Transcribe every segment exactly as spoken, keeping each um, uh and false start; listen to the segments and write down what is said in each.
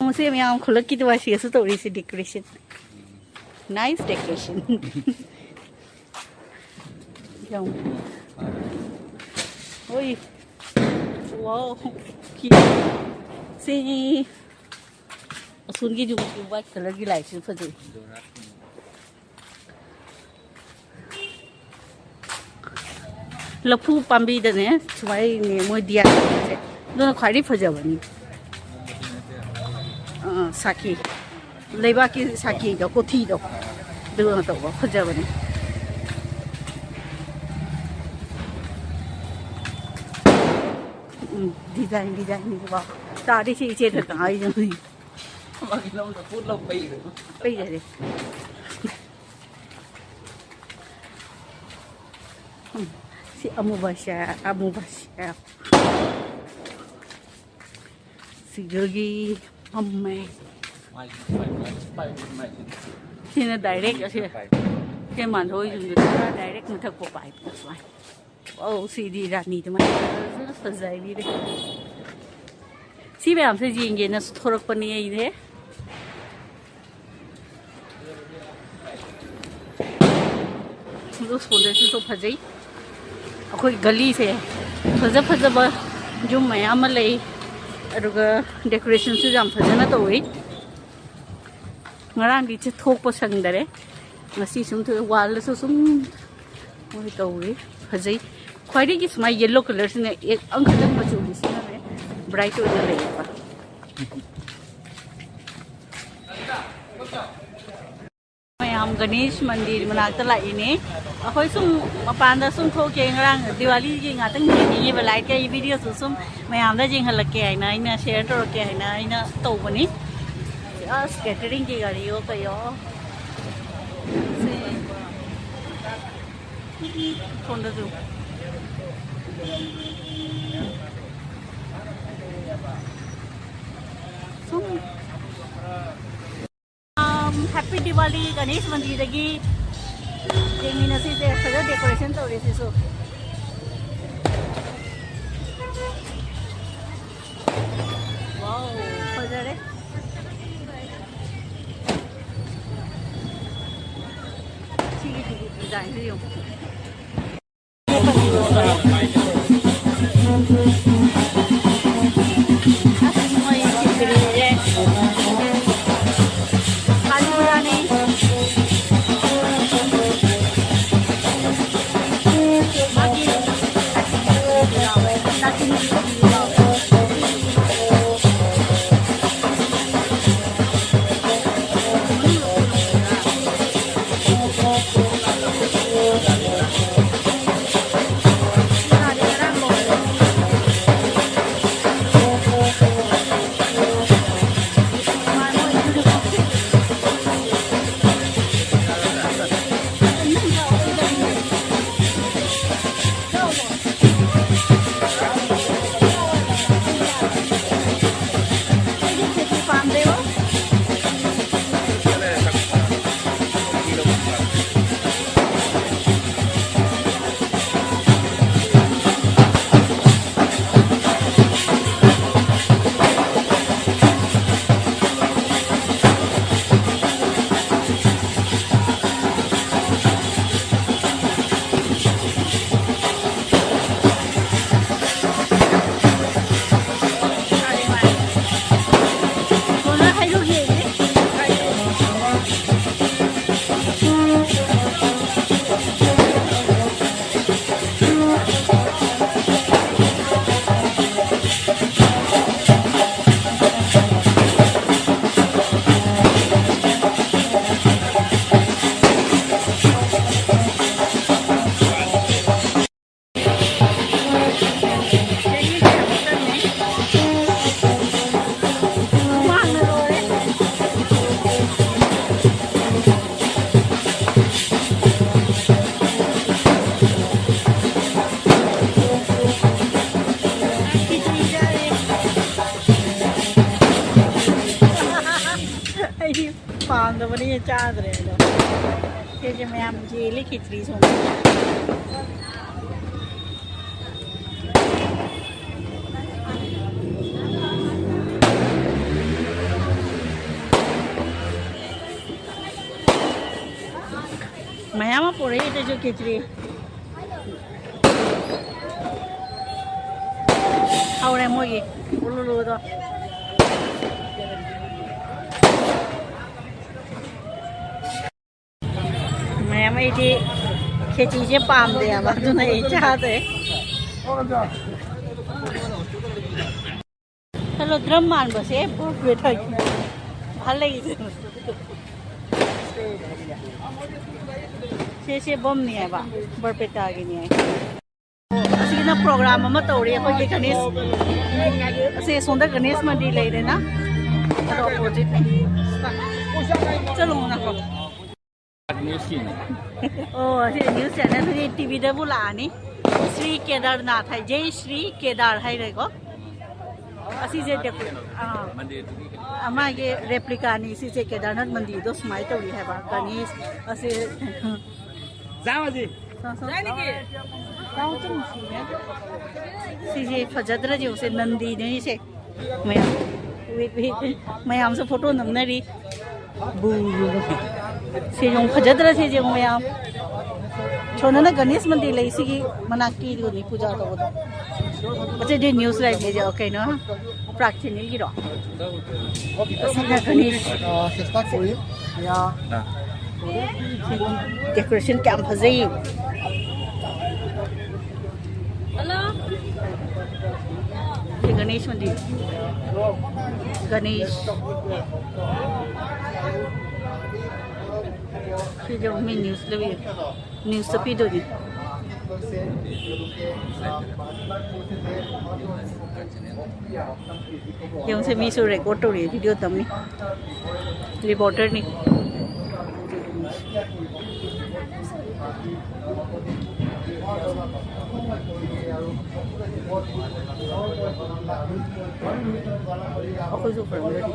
ꯃꯁꯤ ꯃꯌꯥꯝ ꯈꯨꯜꯂꯛꯀꯤ ꯗꯨꯋꯥꯏꯁꯤꯒꯁꯨ ꯇꯧꯔꯤꯁꯦ decoration. Nice decoration. ꯌꯥꯝ꯫ ꯍꯣꯏ꯫ Wow. ꯁꯤ ꯑꯁꯣꯝꯒꯤ ꯌꯨꯝꯁꯤ white colourꯒꯤ ꯂꯥꯏꯠꯁꯤ ꯐꯖꯩ꯫ ꯂꯐꯨ ꯄꯥꯝꯕꯤꯗꯅꯦ ꯁꯨꯃꯥꯏꯅꯅꯦ ꯃꯣꯏ ꯗꯤꯌꯥꯁꯦ꯫ ꯑꯗꯨꯅ ꯈ꯭ꯋꯥꯏꯗꯒꯤ ꯐꯖꯕꯅꯤ꯫ ꯑꯥ, ꯁꯥꯈꯤ꯫ ꯂꯩꯕꯥꯛꯀꯤ ꯁꯥꯈꯤꯗꯣ, ꯀꯣꯊꯤꯗꯣ꯫ ꯑꯗꯨꯒ ꯇꯧꯕ ꯐꯖꯕꯅꯤ꯫ ꯎꯝ, design, designꯅꯤꯀꯣ꯫ ꯆꯥꯗꯤ ꯁꯤ ꯏꯆꯦ ꯈꯛꯇ ꯉꯥꯏꯔꯤꯅꯦ꯫ ꯃꯥꯒꯤ ꯂꯧꯗ ꯄꯣꯠ ꯂꯧ ꯄꯩꯔꯦ꯫ ꯄꯩꯔꯦ꯫ ꯎꯝ, ꯁꯤ ꯑꯃꯨꯕꯁꯦ, ꯑꯃꯨꯕꯁꯦ꯫ ꯁꯤꯗꯒꯤ ꯐꯝꯃꯦ꯫ ꯁꯤꯅ direct ꯑꯁꯤ ꯏꯆꯦ ꯃꯥꯟꯗꯣꯏ ꯌꯨꯝꯗꯨꯗ ꯄꯨꯔꯥ direct ꯃꯊꯛ ꯄꯣꯛꯄ ꯍꯥꯏꯕ ꯁꯨꯃꯥꯏꯅ꯫ ꯑꯧ, ꯁꯤꯗꯤ ꯔꯥꯅꯤ ꯑꯗꯨꯃꯥꯏꯅ ꯐꯖꯅ ꯐꯖꯕꯤꯔꯦ꯫ ꯁꯤ ꯃꯌꯥꯝꯁꯦ ꯌꯦꯡꯒꯦꯅ ꯊꯣꯔꯛꯄꯅꯤ ꯑꯩꯁꯦ꯫ ꯑꯗꯨ ꯁꯣꯝꯗꯁꯨ ꯐꯖꯩ꯫ ꯑꯩꯈꯣꯏ ꯒꯂꯤꯁꯦ ꯐꯖ ꯐꯖꯕ ꯌꯨꯝ ꯃꯌꯥꯝ ꯑꯃ ꯂꯩ꯫ ꯑꯗꯨꯒ decorationꯁꯨ ꯌꯥꯝ ꯐꯖꯅ ꯇꯧꯏ꯫ ꯉꯔꯥꯡꯗꯤ ꯆꯠꯊꯣꯛꯄ ꯁꯪꯗꯔꯦ꯫ ꯉꯁꯤ ꯁꯨꯝ ꯊꯣꯛꯑꯦ꯫ Wallꯗꯁꯨ ꯁꯨꯝ ꯃꯣꯏ ꯇꯧꯔꯤ꯫ ꯐꯖꯩ꯫ ꯈ꯭ꯋꯥꯏꯗꯒꯤ ꯁꯨꯃꯥꯏ yellow colourꯁꯤꯅ ꯑꯦ-, ꯑꯪꯀꯖꯛ ꯃꯆꯨꯒꯤꯁꯤꯅꯅꯦ bright ꯑꯣꯏꯅ ꯂꯩꯌꯦꯕ꯫ ꯃꯌꯥꯝ ꯒꯅꯦꯁ ꯃꯟꯗꯤꯔ ꯃꯅꯥꯛꯇ ꯂꯥꯛꯏꯅꯦ꯫ ꯑꯩꯈꯣꯏ ꯁꯨꯝ ꯃꯄꯥꯟꯗ ꯁꯨꯝ ꯊꯣꯛꯀꯦ, ꯉꯔꯥꯡ ꯗꯤꯋꯥꯂꯤꯒꯤ ꯉꯥꯛꯇꯪ ꯌꯦꯡꯅꯤꯡꯉꯦꯕ, lightꯀ ꯑꯩ videoꯁꯨ ꯁꯨꯝ ꯃꯌꯥꯝꯗ ꯌꯦꯡꯍꯜꯂꯛꯀꯦ ꯍꯥꯏꯅ, ꯑꯩꯅ share ꯇꯧꯔꯛꯀꯦ ꯍꯥꯏꯅ ꯑꯩꯅ ꯇꯧꯕꯅꯤ꯫ ꯑꯁ, cateringꯒꯤ ꯒꯥꯔꯤꯌꯣ ꯀꯩꯌꯣ꯫ ꯁꯤ ꯁꯣꯝꯗꯁꯨ꯫ ꯁꯨꯝ꯫ ꯑꯝ, Happy Diwali, ꯒꯅꯦꯁ ꯃꯟꯗꯤꯔꯗꯒꯤ ꯌꯦꯡꯃꯤꯟꯅꯁꯤꯁꯦ꯫ ꯐꯖ decoration ꯇꯧꯔꯦ ꯁꯤꯁꯨ꯫ Wow, ꯐꯖꯔꯦ꯫ ꯗꯤꯖꯥꯏꯟꯁꯦ ꯌꯦꯡꯉꯨ꯫ ꯑꯁ, ꯃꯣꯏ ꯈꯦꯆ꯭ꯔꯤꯁꯦ ꯑꯂꯨꯔꯥꯅꯤ꯫ ꯃꯥꯒꯤ ꯑꯩꯗꯤ ꯄꯥꯝꯗꯕꯅꯤꯅ ꯆꯥꯗ꯭ꯔꯦ ꯑꯗꯣ꯫ ꯁꯤꯁꯦ ꯃꯌꯥꯝ ꯌꯦꯜꯂꯤ ꯈꯦꯆ꯭ꯔꯤ ꯊꯣꯡꯕ꯫ ꯃꯌꯥꯝ ꯑꯃ ꯍꯣꯔꯦꯟꯗꯁꯨ ꯈꯦꯆ꯭ꯔꯤ꯫ ꯍꯧꯔꯦ ꯃꯣꯏꯒꯤ ꯎꯂꯨꯂꯨꯗꯣ꯫ ꯃꯌꯥꯝ ꯑꯩꯗꯤ ꯈꯦꯆꯤꯁꯦ ꯄꯥꯝꯗꯦꯕ, ꯑꯗꯨꯅ ꯑꯩ ꯆꯥꯗꯦ꯫ Hello, drum ꯃꯥꯟꯕꯁꯦ ꯕꯣꯔꯄꯦꯇꯥꯒꯤ ꯍꯜꯂꯛꯏꯁꯦ꯫ ꯁꯦ, ꯁꯦ ꯕꯝꯅꯤ ꯍꯥꯏꯕ, ꯕꯣꯔꯄꯦꯇꯥꯒꯤꯅꯤ ꯍꯥꯏ꯫ ꯑꯁꯤꯒꯤꯅ ꯄ꯭ꯔꯣꯒ꯭ꯔꯥꯝ ꯑꯃ ꯇꯧꯔꯤ ꯑꯩꯈꯣꯏꯒꯤ ꯒꯅꯦꯁ꯫ ꯑꯁꯤ ꯁꯣꯝꯗ ꯒꯅꯦꯁ ꯃꯟꯗꯤꯔ ꯂꯩꯔꯦꯅ, ꯑꯗꯣ ꯑꯣꯄꯣꯖꯤꯠꯅꯦ꯫ ꯆꯠꯂꯣ ꯉꯥꯏꯈꯣ꯫ ꯑꯣ, ꯑꯁꯤ ꯅ꯭ꯌꯨꯁ ꯆꯦꯅꯦꯜ ꯑꯩꯈꯣꯏꯒꯤ ꯇꯤꯚꯤꯗꯕꯨ ꯂꯥꯛꯑꯅꯤ꯫ ꯁ꯭ꯔꯤ ꯀꯦꯗꯥꯔꯅꯥꯊ ꯍꯥꯏ, ꯖꯩ ꯁ꯭ꯔꯤ ꯀꯦꯗꯥꯔ ꯍꯥꯏꯔꯦꯀꯣ꯫ ꯑꯁꯤꯁꯦ ꯗꯦꯀꯣ-, ꯑꯥ, ꯃꯥꯒꯤ ꯔꯦꯄ꯭ꯂꯤꯀꯥꯅꯤ ꯁꯤꯁꯦ, ꯀꯦꯗꯥꯔꯅꯥꯊ ꯃꯟꯗꯤꯔꯗꯣ ꯁꯨꯃꯥꯏꯅ ꯇꯧꯔꯤ ꯍꯥꯏꯕ꯫ ꯒꯅꯦꯁ ꯑꯁꯤ ꯁꯤꯁꯦ ꯐꯖꯗ꯭ꯔꯗꯤ ꯌꯦꯡꯉꯨꯁꯦ, ꯅꯟꯗꯤꯅꯦ ꯁꯤꯁꯦ꯫ ꯃꯌꯥꯝ, ꯋꯤꯠ, ꯋꯤꯠ, ꯃꯌꯥꯝꯁꯨ ꯐꯣꯇꯣ ꯅꯝꯅꯔꯤ꯫ ꯕꯨ, ꯁꯤ ꯌꯦꯡꯉꯨ, ꯐꯖꯗ꯭ꯔꯥ ꯁꯤꯁꯦ ꯌꯦꯡꯉꯨ ꯃꯌꯥꯝ꯫ ꯁꯣꯝꯗꯅ ꯒꯅꯦꯁ ꯃꯟꯗꯤꯔ ꯂꯩ, ꯁꯤꯒꯤ ꯃꯅꯥꯛꯀꯤꯗꯨꯅꯤ ꯄꯨꯖꯥ ꯇꯧꯕꯗꯣ꯫ ꯑꯁꯤꯗꯤ ꯅ꯭ꯌꯨꯁ ꯂꯥꯏꯐꯅꯦ, ꯀꯩꯅꯣ, ꯄ꯭ꯔꯥꯛ ꯆꯦꯅꯦꯜꯒꯤꯔꯣ? ꯑꯁꯤꯅ ꯒꯅꯦꯁ꯫ ꯗꯦꯀꯣꯔꯦꯁꯟ ꯀꯌꯥꯝ ꯐꯖꯩ꯫ ꯁꯤ ꯒꯅꯦꯁ ꯃꯟꯗꯤꯔ꯫ ꯒꯅꯦꯁ꯫ ꯁꯤꯗ ꯃꯤ ꯅ꯭ꯌꯨꯁ ꯂꯧꯏ꯫ ꯅ꯭ꯌꯨꯁ ꯆꯠꯄꯤꯗꯣꯏꯅꯤ꯫ ꯌꯦꯡꯉꯨꯁꯦ, ꯃꯤꯁꯨ ꯔꯦꯀꯣꯔꯗ ꯇꯧꯔꯤ, ꯚꯤꯗꯤꯑꯣ ꯇꯝꯃꯤ꯫ ꯔꯤꯄꯣꯔꯇꯔꯅꯤ꯫ ꯑꯩꯈꯣꯏꯁꯨ ꯐꯔꯝꯒꯅꯤ꯫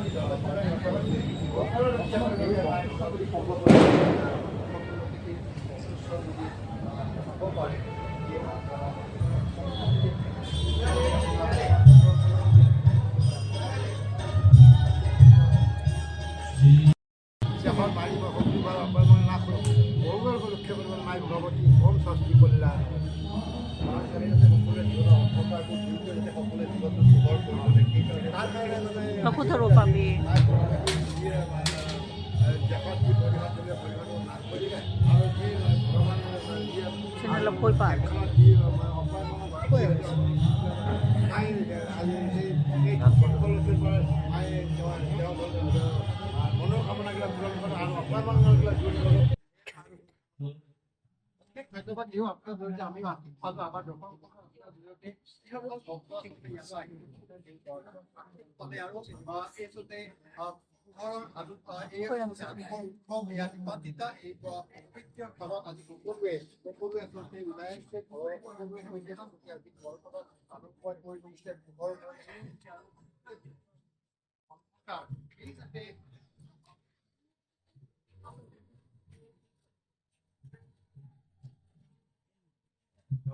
ꯂꯐꯨ ꯊꯔꯣ ꯄꯥꯝꯕꯤ꯫ ꯁꯤꯅ ꯂꯐꯣꯏ ꯄꯥꯜꯂꯦ꯫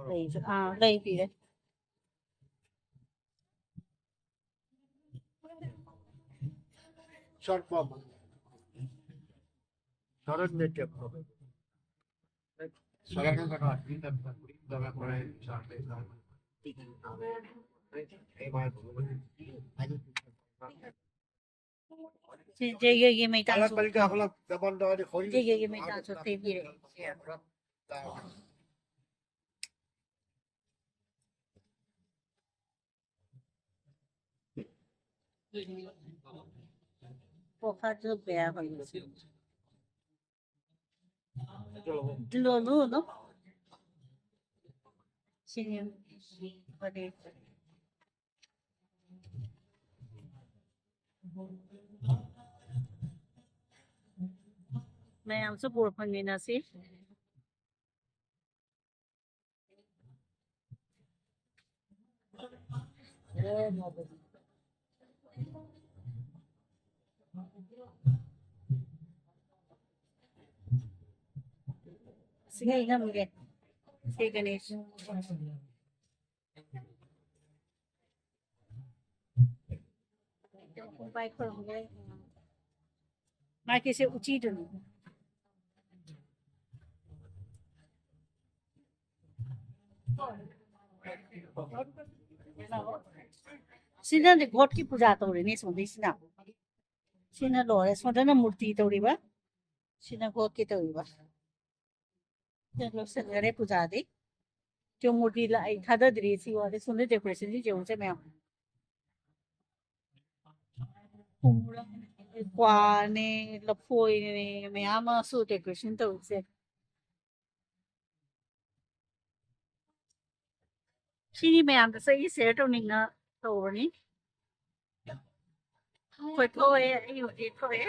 ꯂꯩꯁꯨ, ꯑꯥ, ꯂꯩ ꯄꯤꯔꯦ꯫ Short form. Short form. ꯁꯤ ꯖꯦ ꯌꯣꯏꯒꯤ ꯃꯩꯇꯥꯟ ꯆꯨ-, ꯖꯦ ꯌꯣꯏꯒꯤ ꯃꯩꯇꯥꯟ ꯆꯨ ꯇꯩꯕꯤꯔꯦ꯫ ꯄꯣꯈꯥꯁꯨ ꯕꯦꯌꯥ ꯍꯣꯏ꯫ ꯂꯣꯂꯨ, ꯅꯣ? ꯁꯤꯅꯤ꯫ ꯐꯔꯦ꯫ ꯃꯌꯥꯝꯁꯨ ꯕꯣꯔ ꯐꯪꯃꯤꯟꯅꯁꯤ꯫ ꯁꯤꯒ ꯑꯩ ꯅꯝꯒꯦ꯫ ꯁꯤ ꯒꯅꯦꯁ꯫ ꯄꯥꯏ ꯈꯨꯔꯨꯝꯒꯦ꯫ ꯃꯥꯒꯤꯁꯦ ꯎꯆꯤꯗꯨꯅꯤ꯫ ꯁꯤꯅꯗꯤ ꯒꯣꯠꯀꯤ ꯄꯨꯖꯥ ꯇꯧꯔꯤꯅꯦ ꯁꯣꯝꯗꯩꯁꯤꯅ꯫ ꯁꯤꯅ ꯂꯣꯏꯔꯦ꯫ ꯁꯣꯝꯗꯅ ꯃꯨꯔꯇꯤ ꯇꯧꯔꯤꯕ꯫ ꯁꯤꯅ ꯒꯣꯠꯀꯤ ꯇꯧꯔꯤꯕ꯫ ꯁꯤꯅ ꯂꯣꯏꯁꯤꯟꯈꯔꯦ ꯄꯨꯖꯥꯗꯤ꯫ ꯁꯤ ꯃꯨꯔꯇꯤ ꯂꯥꯛ-, ꯑꯩ ꯊꯥꯗꯗ꯭ꯔꯤ꯫ ꯁꯤ ꯋꯥꯗꯤ ꯁꯣꯝꯗ decorationꯁꯤ ꯌꯦꯡꯉꯨꯁꯦ ꯃꯌꯥꯝ꯫ ꯀ꯭ꯋꯥꯅꯦ, ꯂꯐꯣꯏꯅꯦ, ꯃꯌꯥꯝ ꯑꯃꯁꯨ decoration ꯇꯧꯔꯤꯁꯦ꯫ ꯁꯤꯅꯤ ꯃꯌꯥꯝꯗꯁꯨ ꯑꯩ share ꯇꯧꯅꯤꯡꯅ ꯇꯧꯕꯅꯤ꯫ ꯍꯣꯏ, ꯊꯣꯛꯑꯦ, ꯑꯩ ꯍꯧꯖꯤꯛ ꯊꯣꯛꯑꯦ꯫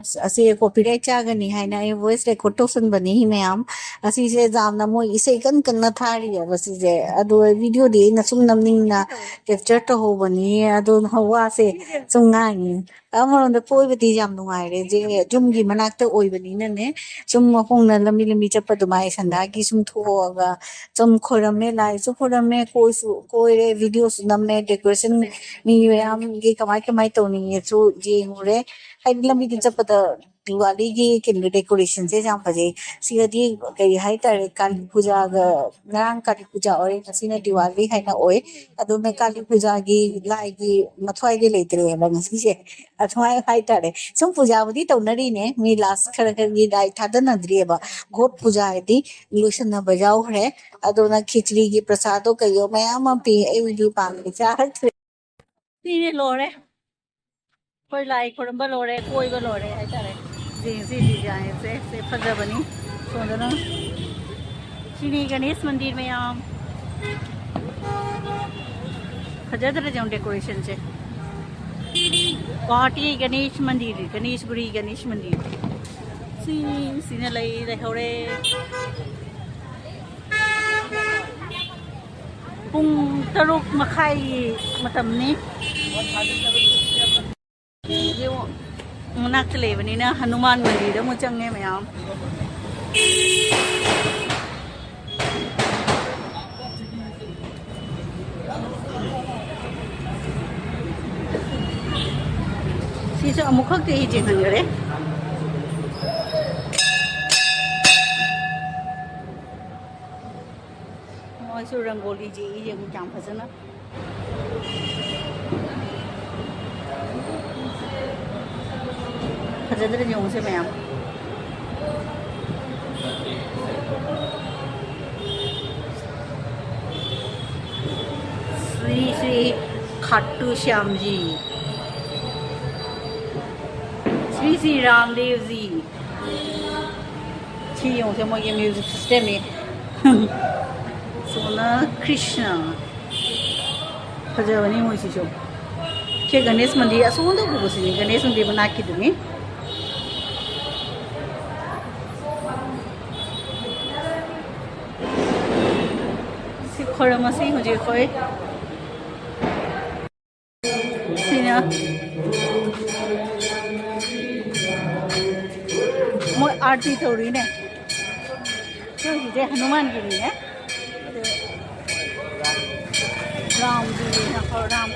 ꯑꯁ, ꯑꯁꯤ copyright ꯆꯥꯒꯅꯤ ꯍꯥꯏꯅ ꯑꯩ voice record ꯇꯧꯁꯟꯕꯅꯤ ꯃꯌꯥꯝ꯫ ꯑꯁꯤꯁꯦ ꯌꯥꯝꯅ ꯃꯣꯏ ꯏꯁꯩ ꯀꯟ ꯀꯟꯅ ꯊꯥꯔꯤꯑꯕ ꯁꯤꯁꯦ꯫ ꯑꯗꯣ videoꯗꯤ ꯑꯩꯅ ꯁꯨꯝ ꯅꯝꯅꯤꯡꯅ capture ꯇꯧꯍꯧꯕꯅꯤ꯫ ꯑꯗꯣ ꯋꯥꯁꯦ ꯁꯨꯝ ꯉꯥꯡꯉꯤ꯫ ꯑꯃꯔꯣꯝꯗ ꯀꯣꯏꯕꯗꯤ ꯌꯥꯝ ꯅꯨꯡꯉꯥꯏꯔꯦ꯫ ꯖꯦ ꯌꯨꯝꯒꯤ ꯃꯅꯥꯛꯇ ꯑꯣꯏꯕꯅꯤꯅꯅꯦ꯫ ꯁꯨꯝ ꯃꯈꯣꯡꯅ ꯂꯝꯕꯤ ꯂꯝꯕꯤ ꯆꯠꯄ ꯑꯗꯨꯃꯥꯏ ꯁꯟꯗꯥꯒꯤ ꯁꯨꯝ ꯊꯣꯛꯑꯒ ꯁꯨꯝ ꯈꯣꯏꯔꯝꯃꯦ, ꯂꯥꯏꯁꯨ ꯈꯣꯏꯔꯝꯃꯦ, ꯀꯣꯏꯁꯨ ꯀꯣꯏꯔꯦ, videoꯁꯨ ꯅꯝꯃꯦ, decoration ꯃꯤ ꯃꯌꯥꯝꯒꯤ ꯀꯃꯥꯏ ꯀꯃꯥꯏ ꯇꯧꯅꯤꯡꯉꯦꯁꯨ ꯌꯦꯡꯉꯨꯔꯦ꯫ ꯍꯥꯏꯗꯤ ꯂꯝꯕꯤꯗ ꯆꯠꯄꯗ ꯗꯤꯋꯥꯂꯤꯒꯤ ꯀꯩꯅꯣ decorationꯁꯦ ꯌꯥꯝ ꯐꯖꯩ꯫ ꯁꯤꯒꯗꯤ ꯀꯩ ꯍꯥꯏꯇꯥꯔꯦ, ꯀꯥꯂꯤ ꯄꯨꯖꯥꯒ, ꯉꯔꯥꯡ ꯀꯥꯂꯤ ꯄꯨꯖꯥ ꯑꯣꯏꯔꯦ, ꯉꯁꯤꯅ ꯗꯤꯋꯥꯂꯤ ꯍꯥꯏꯅ ꯑꯣꯏ꯫ ꯑꯗꯨꯅ ꯀꯥꯂꯤ ꯄꯨꯖꯥꯒꯤ ꯂꯥꯏꯒꯤ ꯃꯊ꯭ꯋꯥꯏꯗꯤ ꯂꯩꯇ꯭ꯔꯦꯕ ꯉꯁꯤꯁꯦ꯫ ꯑꯗꯨꯃꯥꯏꯅ ꯍꯥꯏꯇꯥꯔꯦ꯫ ꯁꯨꯝ ꯄꯨꯖꯥꯕꯨꯗꯤ ꯇꯧꯅꯔꯤꯅꯦ, ꯃꯤ ꯂꯥꯁ ꯈꯔ ꯈꯔꯒꯤ ꯂꯥꯏ ꯊꯥꯗꯅꯗ꯭ꯔꯤꯑꯕ꯫ ꯒꯣꯠ ꯄꯨꯖꯥ ꯍꯥꯏꯗꯤ ꯂꯣꯏꯁꯟꯅꯕ ꯌꯥꯎꯈ꯭ꯔꯦ꯫ ꯑꯗꯨꯅ ꯈꯦꯆ꯭ꯔꯤꯒꯤ ꯄ꯭ꯔꯁꯥꯗꯣ ꯀꯩꯌꯣ ꯃꯌꯥꯝ ꯑꯃ ꯄꯤ, ꯑꯩꯗꯤ ꯄꯥꯝꯗꯦ, ꯆꯥꯔꯛꯇ꯭ꯔꯦ꯫ ꯁꯤꯅꯦ ꯂꯣꯏꯔꯦ꯫ ꯑꯩꯈꯣꯏ ꯂꯥꯏ ꯈꯨꯔꯨꯝꯕ ꯂꯣꯏꯔꯦ, ꯀꯣꯏꯕ ꯂꯣꯏꯔꯦ ꯍꯥꯏꯇꯥꯔꯦ꯫ ꯌꯦꯡꯁꯤ design ꯁꯦ, ꯁꯦ ꯐꯖꯕꯅꯤ꯫ ꯁꯣꯝꯗꯅ ꯁꯤꯅꯤ ꯒꯅꯦꯁ ꯃꯟꯗꯤꯔ ꯃꯌꯥꯝ꯫ ꯐꯖꯗ꯭ꯔꯥ ꯌꯦꯡꯉꯨ decoration ꯁꯦ꯫ ꯒꯨꯋꯥꯍꯥꯇꯤ ꯒꯅꯦꯁ ꯃꯟꯗꯤꯔ, ꯒꯅꯦꯁ ꯒꯨꯔꯤ ꯒꯅꯦꯁ ꯃꯟꯗꯤꯔ꯫ ꯁꯤ, ꯁꯤꯅ ꯂꯩ, ꯂꯩꯍꯧꯔꯦ꯫ ꯄꯨꯡ ꯇꯔꯨꯛ ꯃꯈꯥꯏꯒꯤ ꯃꯇꯝꯅꯤ꯫ ꯌꯦꯡꯉꯣ, ꯃꯅꯥꯛꯇ ꯂꯩꯕꯅꯤꯅ ꯍꯅꯨꯃꯥꯟ ꯃꯟꯗꯤꯔꯗ ꯑꯃꯨꯛ ꯆꯪꯉꯦ ꯃꯌꯥꯝ꯫ ꯁꯤꯁꯨ ꯑꯃꯨꯛꯈꯛꯇꯤ ꯑꯩ ꯆꯦꯟꯍꯟꯈꯔꯦ꯫ ꯃꯣꯏ ꯔꯪꯒꯣꯂꯤ ꯌꯦꯛꯏ, ꯌꯦꯡꯉꯨ ꯀꯌꯥꯝ ꯐꯖꯅ꯫ ꯐꯖꯗ꯭ꯔꯥ ꯌꯦꯡꯉꯨꯁꯦ ꯃꯌꯥꯝ꯫ ꯁ꯭ꯔꯤ ꯁ꯭ꯔꯤ ꯈꯥꯇꯨ ꯁ꯭ꯌꯥꯝꯖꯤ, ꯁ꯭ꯔꯤ ꯁ꯭ꯔꯤ ꯔꯥꯝꯗꯦꯕꯖꯤ꯫ ꯁꯤ ꯌꯦꯡꯉꯨꯁꯦ, ꯃꯣꯏꯒꯤ ꯃ꯭ꯌꯨꯖꯤꯛ ꯁꯤꯁꯇꯦꯝꯅꯤ꯫ ꯁꯣꯝꯅ ꯀ꯭ꯔꯤꯁꯅ꯫ ꯐꯖꯕꯅꯤ ꯃꯣꯏꯁꯤꯁꯨ꯫ ꯁꯤ ꯒꯅꯦꯁ ꯃꯟꯗꯤꯔ ꯑꯁꯣꯝꯗ ꯎꯕꯁꯤꯅꯤ, ꯒꯅꯦꯁ ꯃꯟꯗꯤꯔ ꯃꯅꯥꯛꯀꯤꯗꯨꯅꯤ꯫ ꯁꯤ ꯈꯣꯏꯔꯝꯃꯁꯤ ꯍꯧꯖꯤꯛ ꯑꯩꯈꯣꯏ꯫ ꯁꯤꯅ ꯃꯣꯏ ꯑꯥꯔꯇꯤ ꯇꯧꯔꯤꯅꯦ꯫ ꯁꯤꯁꯦ ꯍꯅꯨꯃꯥꯟꯒꯤꯅꯤꯅꯦ꯫ ꯔꯥꯝꯒꯤ, ꯔꯥꯝ,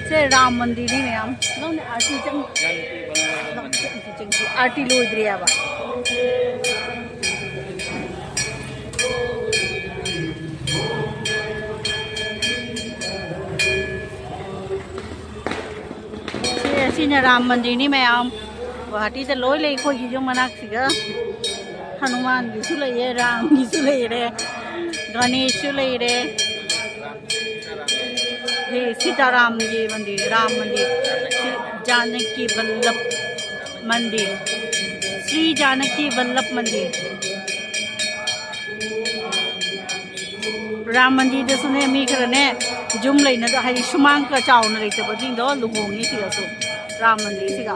ꯁꯦ ꯔꯥꯝ ꯃꯟꯗꯤꯔꯅꯤ ꯃꯌꯥꯝ꯫ ꯅꯪꯅ ꯑꯥꯔꯇꯤ ꯆꯪ-, ꯑꯥꯔꯇꯤ ꯂꯣꯏꯗ꯭ꯔꯤ ꯍꯥꯏꯕ꯫ ꯁꯤ, ꯁꯤꯅ ꯔꯥꯝ ꯃꯟꯗꯤꯔꯅꯤ ꯃꯌꯥꯝ꯫ ꯒꯨꯋꯥꯍꯥꯇꯤꯗ ꯂꯣꯏ ꯂꯩ ꯑꯩꯈꯣꯏꯒꯤ ꯌꯨꯝ ꯃꯅꯥꯛꯁꯤꯒ꯫ ꯍꯅꯨꯃꯥꯟꯒꯤꯁꯨ ꯂꯩꯌꯦ, ꯔꯥꯝꯒꯤꯁꯨ ꯂꯩꯔꯦ, ꯒꯅꯦꯁꯁꯨ ꯂꯩꯔꯦ꯫ ꯍꯦ, ꯁꯤꯇꯥꯔꯥꯝꯒꯤ ꯃꯟꯗꯤꯔ, ꯔꯥꯝ ꯃꯟꯗꯤꯔ, ꯁꯤ ꯖꯥꯅꯀꯤ ꯕꯜꯂꯚ ꯃꯟꯗꯤꯔ, ꯁ꯭ꯔꯤ ꯖꯥꯅꯀꯤ ꯕꯜꯂꯚ ꯃꯟꯗꯤꯔ꯫ ꯔꯥꯝ ꯃꯟꯗꯤꯔꯗꯁꯨꯅꯦ, ꯃꯤ ꯈꯔꯅꯦ, ꯌꯨꯝ ꯂꯩꯅꯗ-, ꯍꯥꯏꯗꯤ ꯁꯨꯃꯥꯡ ꯈꯔ ꯆꯥꯎꯅ ꯂꯩꯇꯕꯁꯤꯡꯗꯣ ꯂꯨꯍꯣꯡꯉꯤ ꯁꯤꯗꯁꯨ, ꯔꯥꯝ ꯃꯟꯗꯤꯔꯁꯤꯒ꯫